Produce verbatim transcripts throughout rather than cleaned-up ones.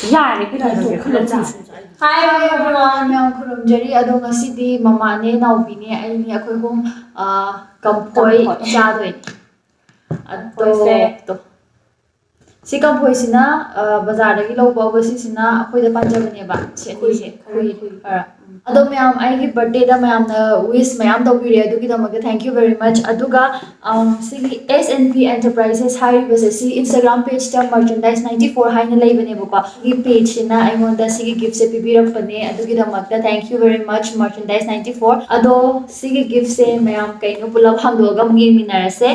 ꯌꯥꯔꯦ ꯀꯩꯗꯧꯔꯒꯦ? ꯈꯨꯂꯣꯛ ꯆꯥꯁꯦ꯫ Hi everyone, ꯃꯌꯥꯝ ꯈꯨꯔꯨꯝꯖꯔꯤ꯫ ꯑꯗꯣ ꯉꯁꯤꯗꯤ ꯃꯃꯥꯅꯦ, ꯅꯥꯎꯕꯤꯅꯦ, ꯑꯩꯅꯦ, ꯑꯩꯈꯣꯏ ꯑꯍꯨꯝ, ꯑ, ꯀꯝꯐꯣꯏ ꯀꯝꯐꯣꯏ꯫ ꯆꯥꯗꯣꯏꯅꯦ꯫ ꯑꯗꯣ ꯀꯝꯐꯣꯏꯁꯦ꯫ ꯇꯣ꯫ ꯁꯤ ꯀꯝꯐꯣꯏꯁꯤꯅ, ꯑ, ꯕꯖꯥꯔꯗꯒꯤ ꯂꯧꯕ, ꯑꯗꯨꯒ ꯁꯤꯁꯤꯅ ꯑꯩꯈꯣꯏꯗ ꯄꯥꯟꯖꯕꯅꯦꯕ꯫ ꯁꯤ ꯑꯅꯤꯁꯦ꯫ ꯈꯨꯏ, ꯈꯔ ꯈꯨꯏ, ꯈꯨꯏ꯫ ꯈꯔ꯫ ꯎꯝ꯫ ꯑꯗꯣ ꯃꯌꯥꯝ, ꯑꯩꯒꯤ birthdayꯗ ꯃꯌꯥꯝꯅ wish ꯃꯌꯥꯝ ꯇꯧꯕꯤꯔꯦ, ꯑꯗꯨꯒꯤꯗꯃꯛꯇ thank you very much꯫ ꯑꯗꯨꯒ, ꯑꯝ, ꯁꯤꯒꯤ S N P Enterprises ꯍꯥꯏꯔꯤꯕꯁꯦ, ꯁꯤ Instagram pageꯇ Merchandise ninety four ꯍꯥꯏꯅ ꯂꯩꯕꯅꯦꯕꯀꯣ꯫ ꯁꯤꯒꯤ pageꯁꯤꯅ ꯑꯩꯉꯣꯟꯗ ꯁꯤꯒꯤ giftꯁꯦ ꯄꯤꯕꯤꯔꯛꯄꯅꯦ, ꯑꯗꯨꯒꯤꯗꯃꯛꯇ thank you very much Merchandise ninety four꯫ ꯑꯗꯣ ꯁꯤꯒꯤ giftꯁꯦ ꯃꯌꯥꯝ ꯀꯩꯅꯣ ꯄꯨꯂꯞ ꯍꯥꯡꯗꯣꯛꯑꯒ ꯑꯃꯨꯛ ꯌꯦꯡꯃꯤꯟꯅꯔꯁꯦ꯫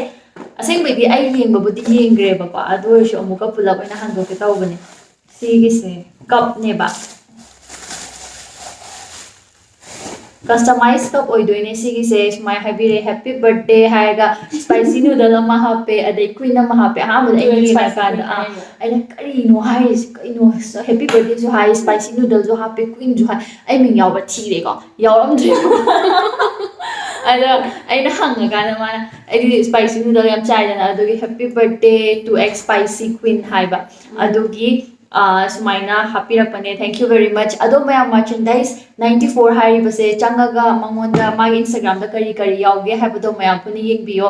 ꯑꯁꯦꯡꯕꯩꯗꯤ ꯑꯩ ꯌꯦꯡꯕꯕꯨꯗꯤ ꯌꯦꯡꯈ꯭ꯔꯦꯕꯀꯣ, ꯑꯗꯨ ꯑꯣꯏꯔꯁꯨ ꯑꯃꯨꯛꯀ ꯄꯨꯂꯞ ꯑꯣꯏꯅ ꯍꯥꯡꯗꯣꯛꯀꯦ ꯇꯧꯕꯅꯦ꯫ ꯁꯤꯒꯤꯁꯦ cupꯅꯦꯕ꯫ Customize cup ꯑꯣꯏꯗꯣꯏꯅꯦ ꯁꯤꯒꯤꯁꯦ꯫ ꯁꯨꯃꯥꯏꯅ ꯍꯥꯏꯕꯤꯔꯦ, "Happy birthday" ꯍꯥꯏꯔꯒ spicy noodle ꯑꯃ ꯍꯥꯞꯄꯦ, ꯑꯗꯩ queen ꯑꯃ ꯍꯥꯞꯄꯦ꯫ ꯑꯍꯥꯟꯕꯗ ꯑꯩꯅ ꯑꯗꯨ spicy ꯌꯦꯡꯉꯀꯥꯟꯗ, queen ꯑꯥ, ꯍꯥꯏꯅꯦ꯫ ꯑꯩꯅ, "ꯀꯔꯤꯅꯣ ꯍꯥꯏꯔꯤꯁꯦ? ꯀꯩꯅꯣ? Happy birthdayꯁꯨ ꯍꯥꯏ, spicy noodleꯁꯨ ꯍꯥꯞꯄꯦ, queenꯁꯨ ꯍꯥꯏ, ꯑꯩ ꯃꯤꯡ ꯌꯥꯎꯕ ꯊꯤꯔꯦꯀꯣ, ꯌꯥꯎꯔꯝꯗ꯭ꯔꯦꯕ꯫" ꯑꯗꯣ ꯑꯩꯅ ꯍꯪꯉꯀꯥꯟꯗ ꯃꯥꯅ, "ꯑꯩꯗꯤ spicy noodle ꯌꯥꯝ ꯆꯥꯏꯗꯅ, ꯑꯗꯨꯒꯤ 'Happy birthday to X spicy queen' ꯍꯥꯏꯕ꯫ ꯎꯝ꯫ ꯑꯗꯨꯒꯤ, ꯑ, ꯁꯨꯃꯥꯏꯅ ꯍꯥꯞꯄꯤꯔꯛꯄꯅꯦ꯫ Thank you very much꯫ ꯑꯗꯣ ꯃꯌꯥꯝ, Merchandise ninety four ꯍꯥꯏꯔꯤꯕꯁꯦ ꯆꯪꯉꯒ ꯃꯉꯣꯟꯗ ꯃꯥꯒꯤ Instagramꯗ ꯀꯔꯤ ꯀꯔꯤ ꯌꯥꯎꯒꯦ ꯍꯥꯏꯕꯗꯣ ꯃꯌꯥꯝ ꯄꯨꯟꯅ ꯌꯦꯡꯕꯤꯌꯣ꯫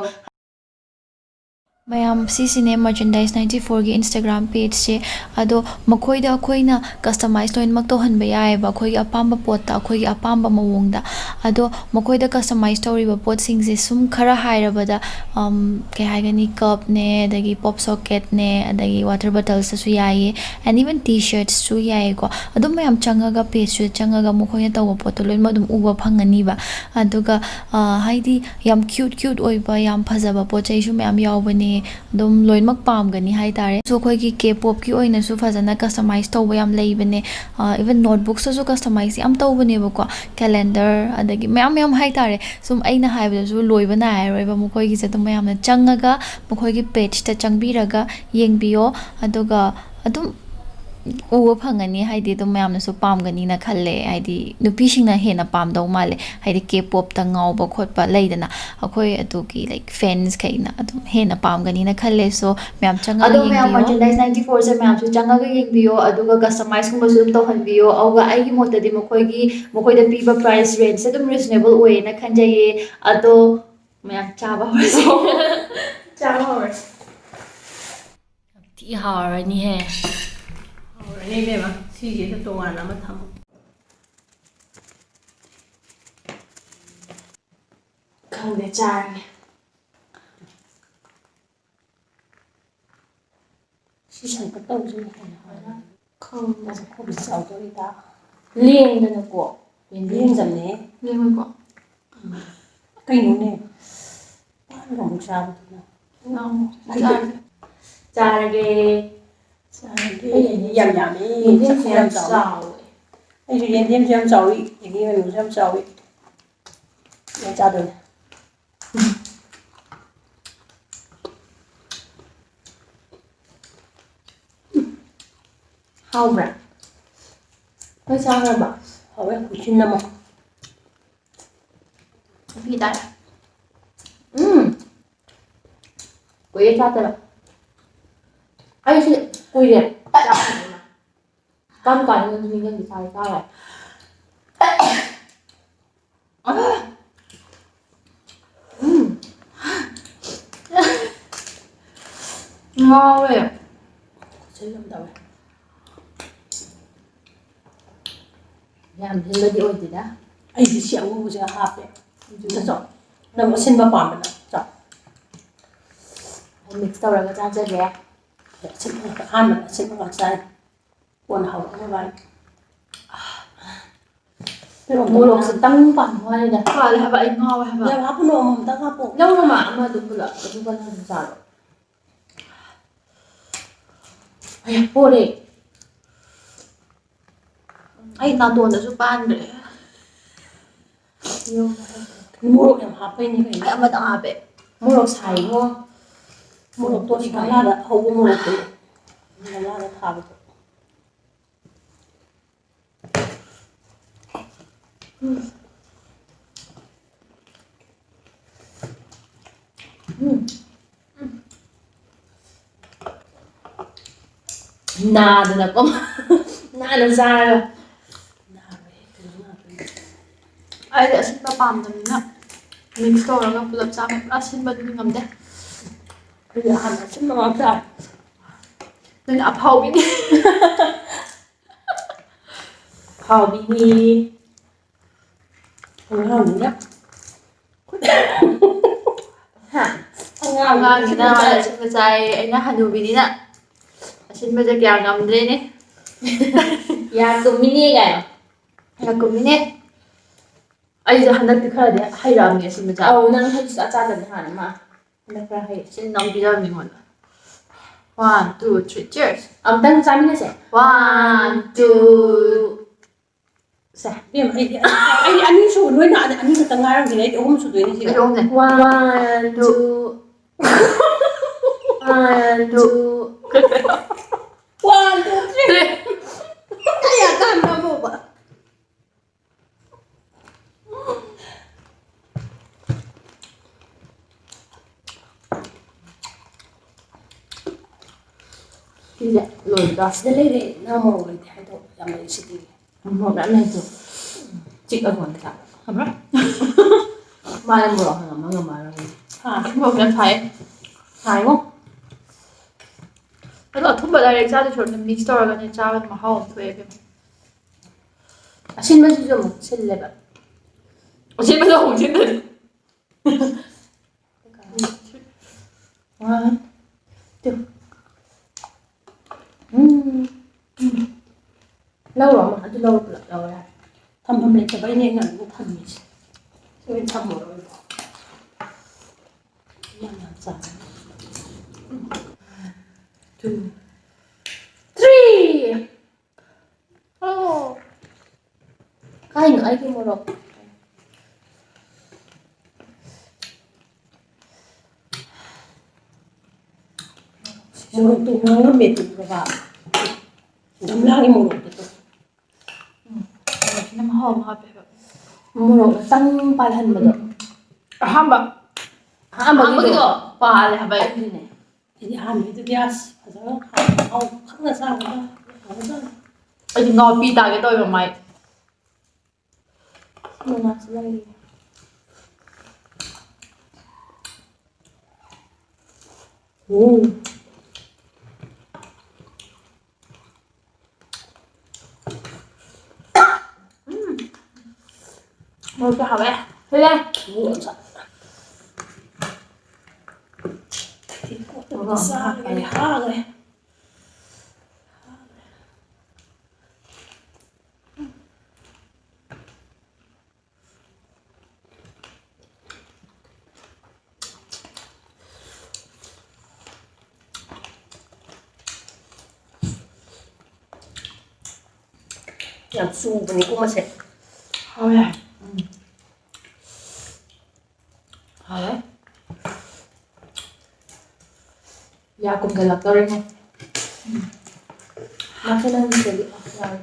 ꯃꯌꯥꯝ, ꯁꯤꯁꯤꯅꯦ Merchandise ninety fourꯒꯤ Instagram pageꯁꯦ꯫ ꯑꯗꯣ ꯃꯈꯣꯏꯗ ꯑꯩꯈꯣꯏꯅ customize ꯂꯣꯏꯅꯃꯛ ꯇꯧꯍꯟꯕ ꯌꯥꯏꯑꯕ, ꯑꯩꯈꯣꯏꯒꯤ ꯑꯄꯥꯝꯕ ꯄꯣꯠꯇ, ꯑꯩꯈꯣꯏꯒꯤ ꯑꯄꯥꯝꯕ ꯃꯑꯣꯡꯗ꯫ ꯑꯗꯣ ꯃꯈꯣꯏꯗ customize ꯇꯧꯔꯤꯕ ꯄꯣꯠꯁꯤꯡꯁꯦ ꯁꯨꯝ ꯈꯔ ꯍꯥꯏꯔꯕꯗ, ꯑꯝ, ꯀꯩ ꯍꯥꯏꯒꯅꯤ, cupꯅꯦ, ꯑꯗꯒꯤ pop socketꯅꯦ, ꯑꯗꯒꯤ water bottlesꯇꯁꯨ ꯌꯥꯏꯌꯦ, and even T-shirtsꯁꯨ ꯌꯥꯏꯌꯦꯀꯣ꯫ ꯑꯗꯨꯝ ꯃꯌꯥꯝ ꯆꯪꯉꯒ, pageꯁꯤꯗ ꯆꯪꯉꯒ ꯃꯈꯣꯏꯅ ꯇꯧꯕ ꯄꯣꯠꯇꯣ ꯂꯣꯏꯅꯃꯛ ꯑꯗꯨꯝ ꯎꯕ ꯐꯪꯒꯅꯤꯕ꯫ ꯑꯗꯨꯒ, ꯑ, ꯍꯥꯏꯗꯤ ꯌꯥꯝ cute cute ꯑꯣꯏꯕ, ꯌꯥꯝ ꯐꯖꯕ ꯄꯣꯠ ꯆꯩꯁꯨ ꯃꯌꯥꯝ ꯌꯥꯎꯕꯅꯦ꯫ ꯑꯗꯨꯝ ꯂꯣꯏꯅꯃꯛ ꯄꯥꯝꯒꯅꯤ ꯍꯥꯏꯇꯥꯔꯦ꯫ So ꯑꯩꯈꯣꯏꯒꯤ K-popꯀꯤ ꯑꯣꯏꯅꯁꯨ ꯐꯖꯅ customize ꯇꯧꯕ ꯌꯥꯝ ꯂꯩꯕꯅꯦ꯫ ꯑ, even notebooksꯇꯁꯨ customize ꯌꯥꯝ ꯇꯧꯕꯅꯦꯕꯀꯣ꯫ Calendar, ꯑꯗꯒꯤ ꯃꯌꯥꯝ ꯃꯌꯥꯝ ꯍꯥꯏꯇꯥꯔꯦ꯫ ꯁꯨꯝ ꯑꯩꯅ ꯍꯥꯏꯕꯗꯁꯨ ꯂꯣꯏꯕ ꯅꯥꯏꯔꯔꯣꯏꯕ ꯃꯈꯣꯏꯒꯤꯁꯦ꯫ ꯑꯗꯨꯝ ꯃꯌꯥꯝꯅ ꯆꯪꯉꯒ ꯃꯈꯣꯏꯒꯤ pageꯇ ꯆꯪꯕꯤꯔꯒ ꯌꯦꯡꯕꯤꯌꯣ꯫ ꯑꯗꯨꯒ ꯑꯗꯨꯝ ꯎꯕ ꯐꯪꯒꯅꯤ, ꯍꯥꯏꯗꯤ ꯑꯗꯨꯝ ꯃꯌꯥꯝꯅꯁꯨ ꯄꯥꯝꯒꯅꯤꯅ ꯈꯜꯂꯦ, ꯍꯥꯏꯗꯤ ꯅꯨꯄꯤꯁꯤꯡꯅ ꯍꯦꯟꯅ ꯄꯥꯝꯗꯧ ꯃꯥꯜꯂꯦ, ꯍꯥꯏꯗꯤ ꯀꯦ ꯄꯣꯞꯇ ꯉꯥꯎꯕ ꯈꯣꯠꯄ ꯂꯩꯗꯅ, ꯑꯩꯈꯣꯏ ꯑꯗꯨꯒꯤ, like, ꯐꯦꯟꯁꯈꯩꯅ ꯑꯗꯨꯝ ꯍꯦꯟꯅ ꯄꯥꯝꯒꯅꯤꯅ ꯈꯜꯂꯦ꯫ So ꯃꯌꯥꯝ ꯆꯪꯉꯒ ꯑꯗꯣ ꯃꯌꯥꯝ ꯌꯦꯡꯕꯤꯌꯣ꯫ Merchandise ninety fourꯁꯦ ꯃꯌꯥꯝꯁꯨ ꯆꯪꯉꯒ ꯌꯦꯡꯕꯤꯌꯣ, ꯑꯗꯨꯒ customizeꯀꯨꯝꯕꯁꯨ ꯑꯗꯨꯝ ꯇꯧꯍꯟꯕꯤꯌꯣ꯫ ꯑꯗꯨꯒ ꯑꯩꯒꯤ ꯃꯣꯠꯇꯗꯤ ꯃꯈꯣꯏꯒꯤ, ꯃꯈꯣꯏꯗ ꯄꯤꯕ price rangeꯁꯦ ꯑꯗꯨꯝ reasonable ꯑꯣꯏꯌꯦꯅ ꯈꯟꯖꯩꯌꯦ꯫ ꯑꯗꯣ ꯃꯌꯥꯝ ꯆꯥꯕ ꯍꯧꯔꯁꯤ꯫ ꯆꯥꯕ ꯍꯧꯔꯁꯤ꯫ ꯌꯥꯝ ꯊꯤ ꯍꯥꯎꯔꯅꯤꯍꯦ꯫ ꯍꯥꯎꯔꯅꯤ ꯏꯕꯦꯝꯃ, ꯁꯤꯁꯤꯗ ꯇꯣꯉꯥꯟꯅ ꯑꯃ ꯊꯝꯃꯣ꯫ ꯈꯪꯗꯦ, ꯆꯥꯔꯒꯦ꯫ ꯁꯤ ꯁꯪꯀꯠ ꯇꯧꯕꯁꯤꯅ ꯍꯦꯟꯅ ꯍꯥꯎꯔꯅꯤ꯫ ꯈꯪꯗꯦ꯫ ꯃꯆꯥ ꯈꯣꯝꯁꯦ ꯆꯥꯎꯗꯣꯔꯤꯗ꯫ ꯂꯦꯡꯗꯅꯀꯣ꯫ ꯂꯦꯡꯗꯕꯅꯦ꯫ ꯂꯦꯡꯉꯣꯏꯀꯣ꯫ ꯎꯝ꯫ ꯀꯩꯅꯣꯅꯦ? ꯄꯥꯟꯒ ꯑꯃꯨꯛ ꯆꯥꯕꯗꯨꯅ꯫ ꯂꯥꯎ, ꯆꯥꯔꯒꯦ꯫ ꯆꯥꯔꯒꯦ꯫ ꯆꯥꯔꯒꯦ꯫ ꯑꯩ, ꯑꯩꯗꯤ ꯌꯥꯝ ꯌꯥꯝꯃꯦ꯫ ꯌꯦꯟꯗꯦꯝꯁꯦ ꯌꯥꯝ ꯆꯥꯎꯋꯦ꯫ ꯑꯩꯁꯨ ꯌꯦꯟꯗꯦꯝꯁꯨ ꯌꯥꯝ ꯆꯥꯎꯋꯤ, ꯑꯗꯒꯤ ꯀꯩꯅꯣꯁꯨ ꯌꯥꯝ ꯆꯥꯎꯋꯤ꯫ ꯂꯣꯏ ꯆꯥꯗꯣꯏꯅꯦ꯫ ꯍꯥꯎꯕ꯭ꯔꯥ? ꯅꯣꯏ ꯆꯥꯈ꯭ꯔꯕ? ꯍꯥꯎꯋꯦ, ꯈꯨꯠꯁꯤꯟꯅꯃ꯫ ꯃꯍꯤ ꯇꯥꯔꯦ꯫ ꯎꯝ꯫ ꯀꯨꯏꯔꯦ ꯆꯥꯗꯕ꯫ ꯑꯩꯁꯦ ꯀꯨꯏꯔꯦ ꯆꯥꯗꯕ꯫ ꯀꯔꯝ ꯀꯥꯟꯗꯅꯣ ꯅꯤꯡꯁꯤꯡꯗꯦ ꯆꯥꯔꯦ, ꯆꯥꯔꯦ꯫ ꯎꯝ꯫ ꯉꯥꯎꯋꯦ꯫ ꯈꯨꯠꯁꯦ ꯀꯩꯅꯣꯝ ꯇꯧꯋꯦ꯫ ꯌꯥꯝ ꯍꯦꯟꯕꯗꯤ ꯑꯣꯏꯗꯦꯗ꯫ ꯑꯩꯗꯤ ꯁꯤ ꯑꯉꯧꯕꯁꯦ ꯍꯥꯞꯄꯦ꯫ ꯑꯗꯨꯗ ꯆꯥꯎ꯫ ꯅꯪ ꯑꯁꯤꯟꯕ ꯄꯥꯝꯕ ꯅꯠꯇ꯭ꯔꯣ? ꯑꯩ mix ꯇꯧꯔꯒ ꯆꯥꯖꯒꯦ꯫ ꯑꯁꯤꯟꯕ ꯉꯥꯛꯇ, ꯑꯍꯥꯟꯕꯗ ꯑꯁꯤꯟꯕ ꯉꯥꯛ ꯆꯥꯏ꯫ ꯀꯣꯟꯅ ꯍꯧꯔꯛꯅꯕ ꯍꯥꯏ꯫ ꯃꯣꯔꯣꯛꯁꯦ ꯇꯪ ꯄꯥꯝꯕ ꯋꯥꯅꯤꯗ꯫ ꯍꯥꯎꯋꯦ ꯍꯥꯏꯕ, ꯑꯩ ꯉꯥꯎꯋꯦ ꯍꯥꯏꯕ꯫ ꯌꯥꯝ ꯍꯥꯞꯄꯨꯅꯣ, ꯑꯃꯃꯝꯇꯪ ꯍꯥꯞꯄꯣ꯫ ꯂꯧꯔꯣꯃ ꯑꯃꯗꯨ ꯄꯨꯂꯞ, ꯑꯗꯨꯒ ꯅꯪ ꯑꯗꯨꯝ ꯆꯥꯔꯣ꯫ ꯑꯌꯥ, ꯄꯣꯔꯦ꯫ ꯑꯩ ꯅꯥꯇꯣꯟꯗꯁꯨ ꯄꯥꯟꯈ꯭ꯔꯦ꯫ ꯃꯣꯔꯣꯛ ꯌꯥꯝ ꯍꯥꯞꯄꯩꯅꯦ ꯀꯩꯅꯣ꯫ ꯑꯩ ꯑꯃꯇꯪ ꯍꯥꯞꯄꯦ꯫ ꯃꯣꯔꯣꯛ ꯁꯥꯏꯉꯣ꯫ ꯃꯣꯔꯣꯛꯇꯣ ꯑꯁꯤ ꯒꯝꯂꯥꯗ ꯍꯧꯕ ꯃꯣꯔꯣꯛꯇꯨꯅꯦ꯫ ꯒꯝꯂꯥꯗ ꯊꯥꯕꯗꯣ꯫ ꯎꯝ꯫ ꯅꯥꯗꯅꯀꯣ꯫ ꯅꯥꯟꯅ ꯆꯥꯔꯒ꯫ ꯑꯩꯗꯤ ꯑꯁꯤꯟꯕ ꯄꯥꯝꯗꯕꯅꯤꯅ mix ꯇꯧꯔꯒ ꯄꯨꯂꯞ ꯆꯥꯕ, ꯄꯨꯔꯥ ꯁꯤꯟꯕꯗꯨꯗꯤ ꯉꯝꯗꯦ꯫ ꯑꯩꯗꯤ ꯑꯍꯥꯟꯕ ꯑꯁꯤꯟꯕ ꯉꯥꯛ ꯆꯥꯔꯦ꯫ ꯅꯪ ꯑꯐꯥꯎꯕꯤꯅꯤ꯫ ꯑꯐꯥꯎꯕꯤꯅꯤ꯫ ꯑꯉꯥꯡꯅꯤꯅ꯫ ꯍꯥ? ꯑꯉꯥꯡꯅꯤꯅ ꯑꯉꯥꯡꯅꯤꯅ ꯑꯁꯤꯟꯕ ꯆꯥꯏ꯫ ꯑꯁꯤꯟꯕ ꯆꯥꯏ, ꯑꯩꯅ ꯍꯅꯨꯕꯤꯅꯤꯅ ꯑꯁꯤꯟꯕꯁꯦ ꯀꯌꯥ ꯉꯝꯗ꯭ꯔꯦꯅꯦ꯫ ꯌꯥ ꯀꯨꯝꯃꯤꯅꯦ ꯀꯥꯏ꯫ ꯌꯥ ꯀꯨꯝꯃꯤꯅꯦ꯫ ꯑꯩꯁꯦ ꯍꯟꯗꯛꯇꯤ ꯈꯔꯗꯤ ꯍꯩꯔꯛꯑꯕꯅꯦ ꯑꯁꯤꯟꯕ ꯆꯥꯕ꯫ ꯑꯧ, ꯅꯪ ꯍꯩ ꯁꯨꯡꯆꯥ ꯆꯥꯗꯕꯅꯤ ꯍꯥꯟꯅ ꯃꯥ꯫ ꯍꯟꯗꯛ ꯈꯔ ꯍꯩ꯫ ꯁꯤ ꯅꯪ ꯄꯤꯖꯕꯅꯤ ꯑꯩꯉꯣꯟꯗ꯫ One, two, three, cheers꯫ ꯑꯃꯨꯛꯇꯪ ꯆꯥꯃꯤꯟꯅꯁꯦ꯫ One, two꯫ ꯁꯦ, ꯏꯕꯦꯝꯃ, ꯑꯩꯗꯤ, ꯑꯩꯗꯤ ꯑꯅꯤ ꯁꯨ-, ꯅꯣꯏꯅ ꯑꯅꯤ ꯈꯛꯇꯪ ꯉꯥꯏꯔꯝꯈꯤꯅꯤ, ꯑꯩꯗꯤ ꯑꯍꯨꯝ ꯁꯨꯗꯣꯏꯅꯤ ꯁꯤꯒ꯫ ꯑꯩꯗꯤ ꯑꯍꯨꯝꯅꯦ꯫ One, two꯫ One, two꯫ One, two, three꯫ Three꯫ ꯑꯩ ꯑꯀꯥꯟꯕ ꯑꯃꯨꯕ꯫ ꯁꯤꯁꯦ ꯂꯣꯏꯗ꯭ꯔꯥ? ꯁꯤꯗ ꯂꯩꯔꯦ, ꯅꯪ ꯃꯣꯔꯣꯛ ꯂꯩꯇꯦ ꯍꯥꯏꯗꯣ ꯌꯥꯝ ꯂꯩ ꯁꯤꯗꯤ꯫ ꯃꯣꯔꯣꯛ ꯃꯌꯥꯝ ꯂꯩꯇ꯭ꯔꯣ? ꯆꯤꯛꯑꯒ ꯑꯣꯏꯅ ꯆꯥꯕ ꯐꯕ꯭ꯔꯥ? ꯃꯥꯅ ꯃꯣꯔꯣꯛ ꯍꯪꯉꯝꯃ ꯉꯝꯃꯔꯣꯏ꯫ ꯍꯥ? ꯃꯣꯔꯣꯛ ꯌꯥꯝ ꯁꯥꯏ꯫ ꯁꯥꯏꯉꯣ꯫ ꯑꯗꯣ ꯑꯊꯨꯝꯕ direct ꯆꯥꯗꯣꯏ ꯁꯔꯨꯛꯅꯦ mix ꯇꯧꯔꯒꯅꯦ ꯆꯥꯕꯅ ꯃꯍꯥꯎ ꯑꯃ ꯊꯣꯛꯑꯦ ꯏꯕꯦꯝꯃ꯫ ꯑꯁꯤꯟꯕꯁꯤꯁꯨ ꯑꯃꯨꯛ ꯁꯤꯜꯂꯦꯕ꯫ ꯑꯁꯤꯟꯕꯗꯣ ꯑꯃꯨꯛ ꯁꯤꯟꯗꯣꯏꯅꯦ꯫ One, two꯫ ꯎꯝ꯫ ꯂꯧꯔꯣ ꯑꯃ, ꯑꯗꯨ ꯂꯧꯔꯣ ꯄꯨꯂꯞ ꯂꯧꯔꯣ ꯌꯥꯔꯦ꯫ ꯊꯝꯐꯝ ꯂꯩꯇꯕꯩꯅꯦ ꯑꯩꯅ ꯑꯗꯨꯝ ꯊꯝꯃꯤꯁꯦ꯫ ꯁꯤ ꯑꯣꯏꯅ ꯊꯝꯃꯨꯔꯣ꯫ ꯌꯥꯝ ꯌꯥꯝ ꯆꯥꯔꯦ꯫ Two, three꯫ ꯑꯣ꯫ ꯀꯥꯏꯅꯣ ꯑꯩꯒꯤ ꯃꯣꯔꯣꯛ? ꯃꯣꯔꯣꯛꯇꯨ ꯉꯥꯡꯉꯝꯃꯦ ꯇꯨ ꯕꯕꯥ꯫ ꯒꯝꯂꯥꯒꯤ ꯃꯣꯔꯣꯛꯇꯨ ꯇꯨ꯫ ꯎꯝ, ꯃꯣꯔꯣꯛꯁꯤꯅ ꯃꯍꯥꯎ ꯑꯃ ꯍꯥꯞꯄꯦꯕ꯫ ꯃꯣꯔꯣꯛ ꯈꯤꯇꯪ ꯄꯥꯜꯍꯟꯕꯗꯣ꯫ ꯑꯍꯥꯟꯕ ꯑꯍꯥꯟꯕꯒꯤꯗꯣ ꯑꯍꯥꯟꯕꯒꯤꯗꯣ ꯄꯥꯜꯂꯦ ꯍꯥꯏꯕ ꯑꯩꯒꯤꯅꯦ꯫ ꯑꯩꯗꯤ ꯑꯍꯥꯟꯕꯒꯤꯗꯨꯗꯤ ꯑꯁ ꯐꯖꯅ ꯍꯥꯎ ꯈꯪꯅ ꯆꯥꯕꯗ ꯍꯥꯎꯖꯥꯠꯅꯤ꯫ ꯑꯩꯗꯤ ꯉꯥꯎꯄꯤ ꯇꯥꯒꯦ ꯇꯧꯋꯦꯕ ꯃꯥꯏ꯫ ꯃꯅꯥꯁꯨ ꯂꯩꯔꯤ꯫ ꯎꯝ꯫ ꯎꯝ꯫ ꯃꯣꯔꯣꯛꯁꯨ ꯍꯥꯎꯋꯦ꯫ ꯁꯤꯅꯦ꯫ ꯃꯣꯔꯣꯛ ꯆꯥ-, ꯃꯣꯔꯣꯛ ꯆꯥꯔꯒꯗꯤ ꯍꯥꯞꯄꯦ꯫ ꯍꯥꯎꯋꯦ꯫ ꯌꯥꯝ ꯆꯨꯕꯅꯤꯀꯣ ꯃꯁꯦ꯫ ꯍꯥꯎꯋꯦ꯫ ꯎꯝ꯫ ꯍꯥꯎꯋꯦ꯫ ꯌꯥ ꯀꯨꯝꯖꯜꯂꯛꯇꯧꯔꯦꯉꯣ꯫ ꯎꯝ꯫ ꯃꯥꯁꯦ ꯅꯪꯒꯤꯗꯗꯤ ꯌꯥꯔꯣꯏ꯫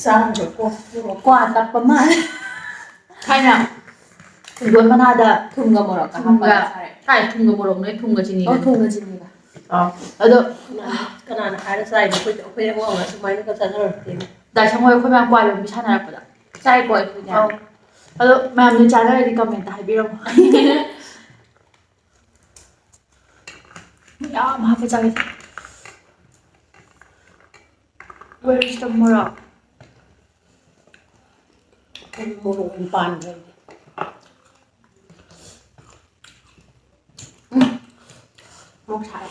ꯆꯥꯔꯨꯔꯦꯀꯣ꯫ ꯀ꯭ꯋꯥ ꯇꯞꯄ ꯃꯥꯜꯂꯦ꯫ ꯊꯥꯏꯅ ꯄꯨꯡꯗꯣꯟ ꯃꯅꯥꯗ ꯊꯨꯝꯒ ꯃꯣꯔꯣꯛꯀ ꯊꯨꯝꯒ꯫ ꯍꯥꯞꯄꯒ ꯆꯥꯔꯦ꯫ ꯀꯥꯏ ꯊꯨꯝꯒ ꯃꯣꯔꯣꯛꯅꯣ? ꯊꯨꯝꯒ ꯆꯤꯅꯤꯒ꯫ ꯑꯣ, ꯊꯨꯝꯒ ꯆꯤꯅꯤꯒ꯫ ꯑꯥ, ꯑꯗꯣ ꯀꯅꯥꯅ, ꯀꯅꯥꯅ ꯍꯥꯏꯔ ꯆꯥꯏꯅꯣ? ꯑꯩꯈꯣꯏꯗꯤ, ꯑꯩꯈꯣꯏ ꯑꯉꯥꯡ ꯑꯣꯏꯔ ꯁꯨꯃꯥꯏꯅꯒ ꯆꯥꯖꯔꯛꯇꯦꯅꯦ꯫ ꯗꯥꯏꯁꯪ ꯍꯣꯏ ꯑꯩꯈꯣꯏ ꯃꯌꯥꯝ ꯀ꯭ꯋꯥ ꯌꯣꯟꯕꯤ ꯁꯥꯟꯅꯔꯛꯄꯗ ꯆꯥꯏꯀꯣ ꯑꯩꯈꯣꯏꯅꯦ꯫ ꯑꯧ꯫ ꯑꯗꯣ ꯃꯌꯥꯝꯅ ꯆꯥꯅꯔꯗꯤ comment ꯍꯥꯏꯕꯤꯔꯝꯃꯣ꯫ ꯃꯌꯥꯝ ꯍꯥꯞꯄ ꯆꯥꯒꯦ꯫ Where is the ꯃꯣꯔꯣꯛ? ꯑꯩ ꯃꯣꯔꯣꯛ ꯑꯣꯏꯅ ꯄꯥꯟꯈ꯭ꯔꯦ꯫ ꯎꯝ꯫ ꯃꯣꯔꯣꯛ ꯁꯥꯏ꯫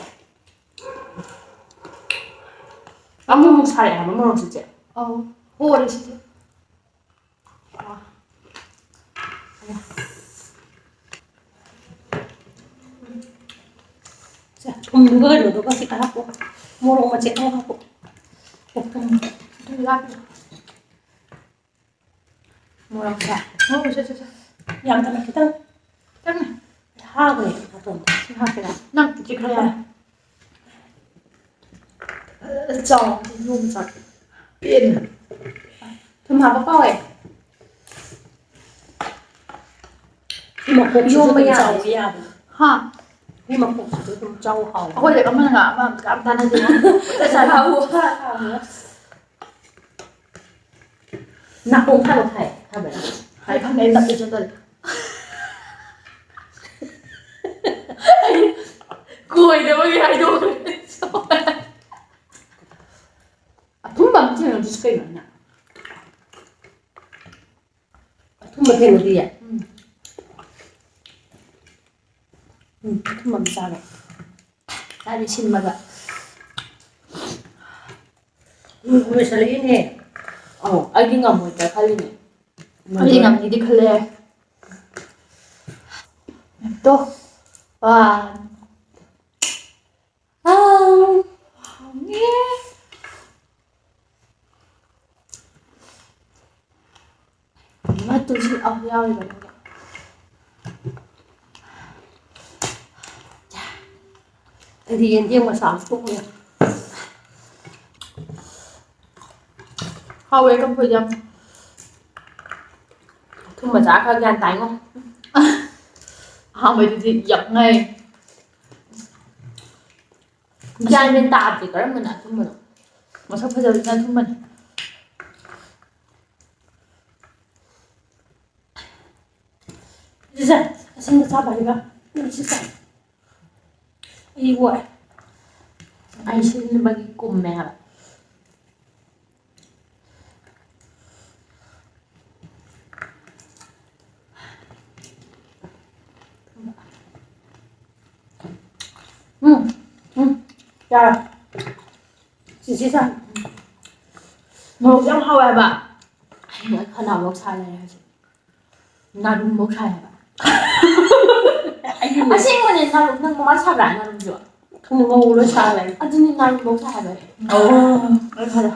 ꯑꯃꯨꯛ ꯑꯃꯨꯛ ꯁꯥꯔꯛꯑꯦ ꯍꯥꯏꯕ ꯃꯣꯔꯣꯛꯁꯦ, ꯆꯦ꯫ ꯑꯧ꯫ ꯍꯣꯔꯦ ꯁꯤꯁꯦ꯫ ꯁꯦ, ꯊꯨꯝꯗꯨꯒ ꯀꯩꯅꯣꯗꯨꯒ ꯈꯤꯇ ꯍꯥꯞꯄꯣ꯫ ꯃꯣꯔꯣꯛ ꯃꯆꯦꯠ ꯑꯃ ꯍꯥꯞꯄꯣ꯫ ꯁꯦ, ꯊꯨꯝ꯫ ꯑꯗꯨ ꯂꯥꯛꯄꯤꯌꯣ꯫ ꯃꯣꯔꯣꯛꯁꯦ꯫ ꯃꯣꯔꯣꯛꯁꯦ, ꯁꯦ, ꯁꯦ꯫ ꯌꯥꯝꯗꯅ ꯈꯤꯇꯪ꯫ ꯈꯤꯇꯪꯅꯦ꯫ ꯍꯥꯞꯈ꯭ꯔꯦ ꯅꯥꯇꯣꯟꯗ꯫ ꯁꯤ ꯍꯥꯞꯀꯦꯔꯥ? ꯅꯪ ꯁꯤ ꯈꯔ ꯌꯥꯝ꯫ ꯆꯥꯎ꯫ ꯅꯣꯡ ꯆꯥꯎ꯫ ꯄꯦꯟꯅ꯫ ꯊꯨꯝ ꯍꯥꯞꯄ ꯀꯥꯎꯋꯦ꯫ ꯁꯤ ꯃꯈꯣꯛꯁꯤꯁꯨ ꯏꯔꯣꯝꯕ ꯑꯗꯨꯝ ꯌꯥꯔꯦ꯫ ꯆꯥꯎꯕ ꯌꯥꯕꯅꯦ꯫ ꯍꯥ? ꯁꯤ ꯃꯈꯣꯛꯁꯤꯁꯨ ꯑꯗꯨꯝ ꯆꯥꯎ ꯍꯥꯎꯕꯅꯦ꯫ ꯑꯩꯈꯣꯏꯗꯤ ꯑꯃꯅ ꯉꯥ ꯑꯃ ꯌꯥꯝ ꯆꯥꯟꯅꯗꯦ꯫ ꯆꯥꯛ ꯆꯥꯕ ꯋꯥ ꯉꯥꯡꯕ꯫ ꯅꯥꯀꯣꯡ ꯊꯥꯕ ꯊꯥꯏ꯫ ꯊꯥꯕ꯭ꯔꯥ? ꯑꯩ ꯈꯪꯗꯦ, ꯑꯩ ꯅꯞꯄꯦ ꯆꯠꯇꯔꯦ꯫ ꯀꯣꯏꯗꯕꯒꯤ ꯍꯥꯏꯗꯣꯛꯈ꯭ꯔꯦ꯫ ꯑꯊꯨꯝꯕ ꯑꯃ ꯊꯦꯡꯅꯗ꯭ꯔꯤꯁꯤ ꯀꯩꯅꯣ ꯑꯩꯅ? ꯑꯊꯨꯝꯕ ꯊꯦꯡꯅꯗꯤꯌꯦ? ꯎꯝ꯫ ꯎꯝ, ꯑꯊꯨꯝꯕ ꯑꯃ ꯆꯥꯒꯦ꯫ ꯆꯥꯗꯤ ꯁꯤꯟꯕꯒ꯫ ꯎꯝ, ꯂꯣꯏꯁꯜꯂꯛꯏꯅꯦ꯫ ꯑꯧ, ꯑꯩꯗꯤ ꯉꯝꯃꯣꯏꯗ꯭ꯔꯥ ꯈꯜꯂꯤꯅꯦ꯫ ꯑꯩꯗꯤ ꯉꯝꯅꯤꯗꯤ ꯈꯜꯂꯦ꯫ ꯇꯣ꯫ ꯋꯥ꯫ ꯑꯥ, ꯍꯥꯎꯅꯤ꯫ ꯃꯇꯨꯁꯨ ꯑꯃ ꯌꯥꯎꯔꯤꯕꯅꯤꯅ꯫ ꯑꯩꯗꯤ ꯌꯦꯟꯗꯦꯝ ꯃꯆꯥ ꯑꯃ ꯊꯣꯛꯑꯦ꯫ ꯍꯥꯎꯋꯦ ꯀꯝꯐꯣꯏ ꯌꯥꯝ꯫ ꯑꯊꯨꯝꯕ ꯆꯥ ꯈꯔ ꯒ꯭ꯌꯥꯟ ꯇꯥꯏꯉꯣ꯫ ꯑꯍꯥꯟꯕꯩꯗꯨꯗꯤ ꯌꯥꯝ ꯉꯥꯏ꯫ ꯒ꯭ꯌꯥꯟ ꯃꯦꯟ ꯇꯥꯗꯦ ꯀꯔꯝꯕꯅ ꯑꯊꯨꯝꯕꯅꯣ꯫ ꯃꯁꯛ ꯐꯖꯕꯁꯤꯅ ꯑꯊꯨꯝꯕꯅꯤ꯫ ꯁꯤꯁꯦ ꯑꯁꯤꯟꯕ ꯆꯥꯕ ꯍꯩꯕ꯫ ꯁꯤ ꯆꯥꯏ꯫ ꯑꯩ ꯑꯣꯏ꯫ ꯑꯩ ꯁꯤꯟꯕꯒꯤ ꯀꯨꯝꯃꯦ ꯍꯥꯏꯕ꯫ ꯎꯝ, ꯎꯝ, ꯌꯥꯔꯦ꯫ ꯆꯤꯆꯦ ꯆꯥ꯫ ꯃꯣꯔꯣꯛꯁꯦ ꯌꯥꯝ ꯍꯥꯎꯋꯦ ꯍꯥꯏꯕ꯫ ꯑꯩ ꯈꯅꯥꯎ ꯂꯣꯛ ꯁꯥ ꯂꯩꯔꯦ ꯍꯧꯖꯤꯛ꯫ ꯅꯥꯔꯨꯝꯕꯧ ꯁꯥꯏ ꯍꯥꯏꯕ꯫ ꯑꯩꯒꯤꯅꯦ꯫ ꯑꯁꯦꯡꯕꯅꯦ, ꯅꯥꯔꯨꯝ, ꯅꯪ ꯃꯃꯥꯏ ꯁꯥꯕ꯭ꯔꯥ ꯅꯥꯔꯨꯝꯁꯨ? ꯈꯪꯗꯦ, ꯉꯧ ꯂꯣꯏ ꯁꯥ ꯂꯩ꯫ ꯑꯗꯨꯅꯤ, ꯅꯥꯔꯨꯝꯕꯧ ꯁꯥꯏ ꯍꯥꯏꯕ ꯑꯩ꯫ ꯑꯣ꯫ ꯂꯣꯏ ꯐꯔꯦ꯫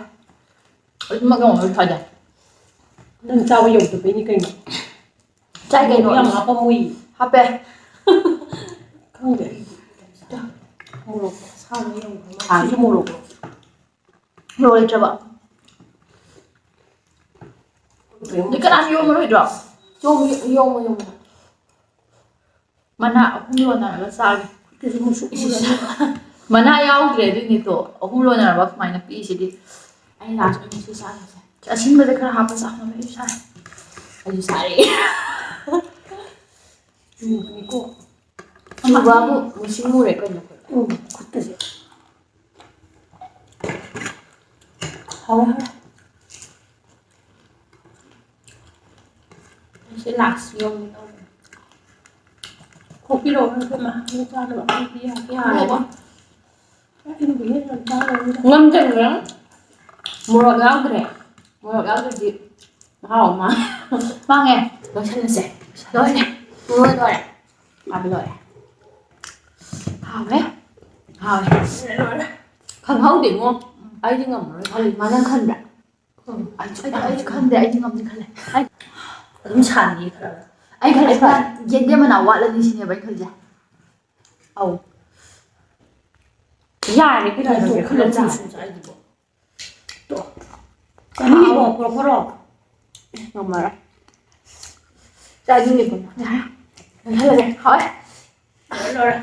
ꯑꯗꯨꯃꯛ ꯌꯧꯅ ꯂꯣꯏ ꯐꯔꯦ꯫ ꯅꯪ ꯆꯥꯕ ꯌꯧꯗꯕꯩꯅꯤ ꯀꯩꯅꯣ꯫ ꯆꯥꯏ ꯀꯩꯅꯣ꯫ ꯌꯥꯝ ꯍꯥꯞꯄꯝꯃꯣꯏ꯫ ꯍꯥꯞꯄꯦ꯫ ꯈꯪꯗꯦ ꯑꯩꯗꯤ꯫ ꯃꯣꯔꯣꯛ ꯑꯁꯥꯕ ꯌꯧꯗꯕ ꯃꯥꯜꯂꯦ꯫ ꯁꯤꯁꯨ ꯃꯣꯔꯣꯛ꯫ ꯃꯣꯔꯣꯛ ꯂꯩꯇ꯭ꯔꯕ? ꯑꯗꯨ ꯀꯅꯥꯝ ꯌꯣꯝꯃꯔꯣꯏꯗ꯭ꯔꯣ? ꯌꯣꯝꯃꯨ, ꯌꯣꯝꯃꯨ, ꯌꯣꯝꯃꯨ꯫ ꯃꯅꯥ ꯑꯍꯨꯝ ꯂꯣꯟꯅꯔꯒ ꯆꯥꯒꯦ꯫ ꯈꯨꯠꯇꯁꯨ ꯃꯨꯁꯨꯛ ꯃꯨꯔꯒ꯫ ꯃꯅꯥ ꯌꯥꯎꯗ꯭ꯔꯦ ꯑꯗꯨꯏꯅꯤꯗꯣ꯫ ꯑꯍꯨꯝ ꯂꯣꯟꯅꯔꯒ ꯁꯨꯃꯥꯏꯅ ꯄꯤꯁꯤꯗꯤ꯫ ꯑꯩ ꯂꯥꯁ ꯑꯣꯏꯅ ꯁꯤ ꯆꯥꯔꯁꯦ꯫ ꯑꯁꯤꯟꯕꯗ ꯈꯔ ꯍꯥꯞꯄ ꯆꯥꯎꯅ ꯑꯩ ꯆꯥꯔꯦ꯫ ꯑꯩꯁꯨ ꯆꯥꯔꯦ꯫ ꯆꯨꯕꯅꯤꯀꯣ꯫ ꯆꯨꯕꯕꯨ ꯃꯨꯁꯤꯡ ꯃꯨꯔꯦ ꯀꯩꯅꯣ ꯑꯩꯈꯣꯏ꯫ ꯎꯝ, ꯈꯨꯠꯀꯁꯦ꯫ ꯍꯥꯎꯔꯦ, ꯍꯥꯎꯔꯦ꯫ ꯑꯩꯁꯦ ꯂꯥꯁ ꯌꯧꯒꯦ ꯇꯧꯕꯅꯦ꯫ ꯈꯣꯛꯄꯤꯔꯛꯑꯣ, ꯏꯕꯦꯝꯃ꯫ ꯑꯩ ꯆꯥꯅꯕ ꯑꯝꯇ ꯌꯥꯒꯦ, ꯌꯥꯔꯦ꯫ ꯉꯝꯗ꯭ꯔꯦ꯫ ꯃꯣꯔꯣꯛ ꯌꯥꯎꯗ꯭ꯔꯦ꯫ ꯃꯣꯔꯣꯛ ꯌꯥꯎꯗ꯭ꯔꯗꯤ ꯃꯍꯥꯎ ꯑꯃ꯫ ꯃꯥꯡꯉꯦ꯫ ꯂꯣꯏꯁꯜꯂꯁꯦ꯫ ꯂꯣꯏꯔꯦ꯫ ꯂꯣꯏꯔꯦ, ꯂꯣꯏꯔꯦ꯫ ꯍꯥꯎꯕ ꯂꯣꯏꯔꯦ꯫ ꯍꯥꯎꯋꯦ꯫ ꯍꯥꯎꯋꯦ꯫ ꯂꯣꯏꯔꯦ꯫ ꯈꯪꯍꯧꯗꯦꯉꯣ꯫ ꯑꯩꯗꯤ ꯉꯝꯃꯔꯣꯏ ꯈꯜꯂꯤ꯫ ꯃꯥ ꯅꯪ ꯈꯟꯕ꯭ꯔꯥ? ꯎꯝ꯫ ꯑꯩꯁꯨ ꯑꯩꯗꯤ, ꯑꯩꯗꯤ ꯈꯟꯗꯦ, ꯑꯩꯗꯤ ꯉꯝꯗꯦ ꯈꯜꯂꯦ꯫ ꯑꯩ ꯑꯗꯨꯝ ꯁꯥꯟꯅꯩꯌꯦ ꯈꯔ ꯈꯔ꯫ ꯑꯩ ꯈꯜꯂꯦ, ꯑꯩ ꯈꯜꯂꯦ꯫ ꯌꯦꯟꯗꯦꯝ ꯃꯅꯥ ꯋꯥꯠꯂꯅꯤ ꯁꯤꯅꯦꯕ ꯑꯩ ꯈꯜꯂꯤꯁꯦ꯫ ꯑꯧ꯫ ꯌꯥꯔꯦ, ꯀꯩꯗꯧꯔꯒꯦ? ꯇꯣꯛ, ꯈꯨꯂꯪ ꯈꯨꯂꯪ ꯆꯥꯔꯦ꯫ ꯁꯨꯝ ꯆꯥꯏꯗꯨꯕꯣ꯫ ꯇꯣꯛ꯫ ꯆꯥꯅꯤꯡꯉꯤꯕꯣ? ꯍꯥꯎ꯫ ꯄꯨꯔꯛꯈꯣꯔꯣ? ꯉꯝꯃꯔꯣꯏ꯫ ꯆꯥꯅꯤꯡꯉꯤꯕꯣ? ꯌꯥꯔꯦ꯫ ꯂꯣꯏꯁꯜꯂꯁꯦ꯫ ꯍꯥꯎꯋꯦ꯫ ꯂꯣꯏꯔꯦ, ꯂꯣꯏꯔꯦ꯫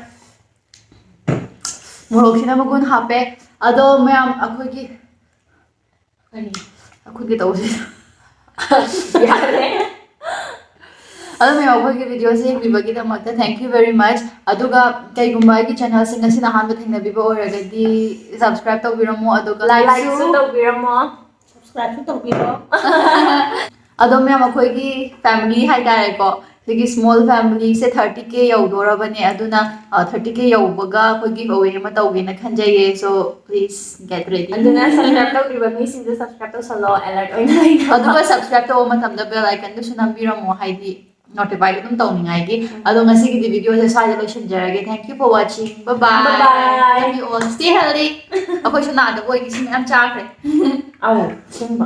ꯃꯣꯔꯣꯛꯁꯤꯅ ꯃꯒꯨꯟ ꯍꯥꯞꯄꯦ꯫ ꯑꯗꯣ ꯃꯌꯥꯝ ꯑꯩꯈꯣꯏꯒꯤ ꯀꯔꯤ? ꯑꯩꯈꯣꯏꯒꯤ ꯇꯧꯁꯦ꯫ ꯌꯥꯔꯦ꯫ ꯑꯗꯣ ꯃꯌꯥꯝ ꯑꯩꯈꯣꯏꯒꯤ videoꯁꯦ ꯌꯦꯡꯕꯤꯕꯒꯤꯗꯃꯛꯇ thank you very much꯫ ꯑꯗꯨꯒ ꯀꯩꯒꯨꯝꯕ ꯑꯩꯒꯤ channelꯁꯦ ꯉꯁꯤꯅ ꯑꯍꯥꯟꯕ ꯊꯦꯡꯅꯕꯤꯕ ꯑꯣꯏꯔꯒꯗꯤ subscribe ꯇꯧꯕꯤꯔꯝꯃꯣ, ꯑꯗꯨꯒ likeꯁꯨ ꯂꯥꯏꯛꯁꯨ ꯇꯧꯕꯤꯔꯝꯃꯣ꯫ Subscribeꯁꯨ ꯇꯧꯕꯤꯔꯣ꯫ ꯑꯗꯣ ꯃꯌꯥꯝ ꯑꯩꯈꯣꯏꯒꯤ family ꯍꯥꯏꯇꯥꯔꯦꯀꯣ, ꯁꯤꯒꯤ small familyꯁꯦ thirty K ꯌꯧꯗꯣꯔꯕꯅꯦ꯫ ꯑꯗꯨꯅ, ꯑ, thirty K ꯌꯧꯕꯒ ꯑꯩꯈꯣꯏ giveaway ꯑꯃ ꯇꯧꯒꯦꯅ ꯈꯟꯖꯩꯌꯦ꯫ So please get ready꯫ ꯑꯗꯨꯅ subscribe ꯇꯧꯗ꯭ꯔꯤꯕ ꯃꯤꯁꯤꯡꯁꯨ subscribe ꯇꯧꯁꯜꯂꯣ, alert ꯑꯣꯏꯅ ꯂꯩꯅꯕ꯫ ꯑꯗꯨꯒ subscribe ꯇꯧꯕ ꯃꯇꯝꯗ bell iconꯗꯨꯁꯨ ꯅꯝꯕꯤꯔꯝꯃꯣ, ꯍꯥꯏꯗꯤ notify ꯑꯗꯨꯝ ꯇꯧꯅꯤꯡꯉꯥꯏꯒꯤ꯫ ꯎꯝ꯫ ꯑꯗꯣ ꯉꯁꯤꯒꯤꯗꯤ videoꯁꯦ ꯁ꯭ꯋꯥꯏꯗ ꯂꯣꯏꯁꯤꯟꯖꯔꯒꯦ꯫ Thank you for watching. Bye bye. Bye bye. Love you all. Stay healthy. ꯑꯩꯈꯣꯏꯁꯨ ꯅꯥꯗꯕ ꯑꯣꯏꯒꯦ꯫ ꯁꯤ ꯃꯌꯥꯝ ꯆꯥꯈ꯭ꯔꯦ꯫ ꯑꯧ, ꯑꯁꯦꯡꯕ꯫